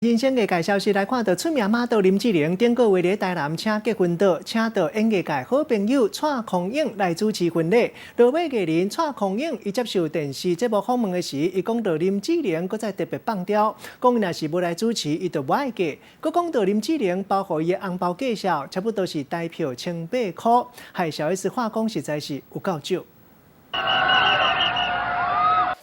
人生藝界消息來看到出名 model 林志玲，頂個月佇台南請結婚桌，請到演藝界好朋友蔡康永來主持婚禮。落尾藝人蔡康永伊接受電視節目訪問的時，伊講到林志玲閣再特別放刁，講伊若是無來主持，伊就無愛嫁。閣講到林志玲包予伊的紅包價數，差不多是台票1800箍，害小 S 話講實在是有夠少。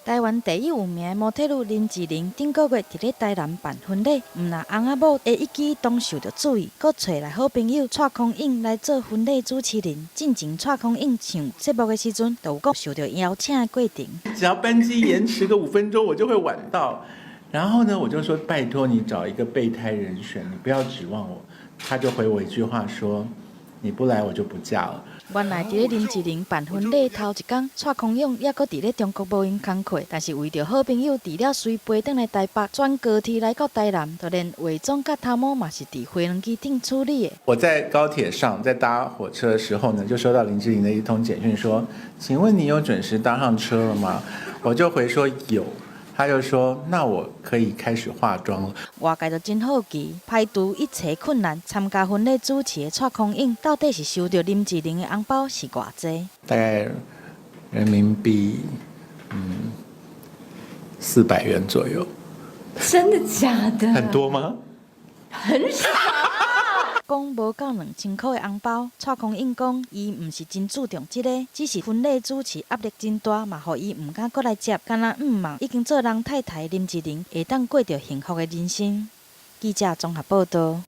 台灣第一有名的模特兒林志玲，頂個月佇咧台南辦婚禮，毋但翁仔某的一舉一動受著注意，閣揣來好朋友蔡康永來做婚禮主持人。進前蔡康永上節目的時陣，就有講受著邀請的過程。只要班機延遲個5分鐘，我就會晚到。然後呢，我就說拜託你找一個備胎人選，你不要指望我。他就回我一句話說：你不來我就不嫁了。原來佇咧林志玲辦婚禮頭一工，蔡康永猶閣佇咧中國無閒工課，但是為著好朋友除了隨飛轉來台北，轉高鐵來到台南，就連化妝佮頭毛嘛是佇飛輪機頂處理的。我在高鐵上，在搭火車的時候呢，就收到林志玲的一通簡訊，說：請問你有準時搭上車了嗎？我就回說有。他就說：那我可以開始化妝了。外界就真好奇，排除一切困難參加婚禮主持的蔡康永，到底是收著林志玲的紅包是偌濟？大概人民幣400元左右。真的假的？很多嗎？很少。講無夠2000箍的紅包，蔡康永講伊毋是真注重這个，只是婚禮主持壓力真大，嘛予伊毋敢閣來接。敢若向望已經做人太太林志玲會當過著幸福的人生。記者綜合報道。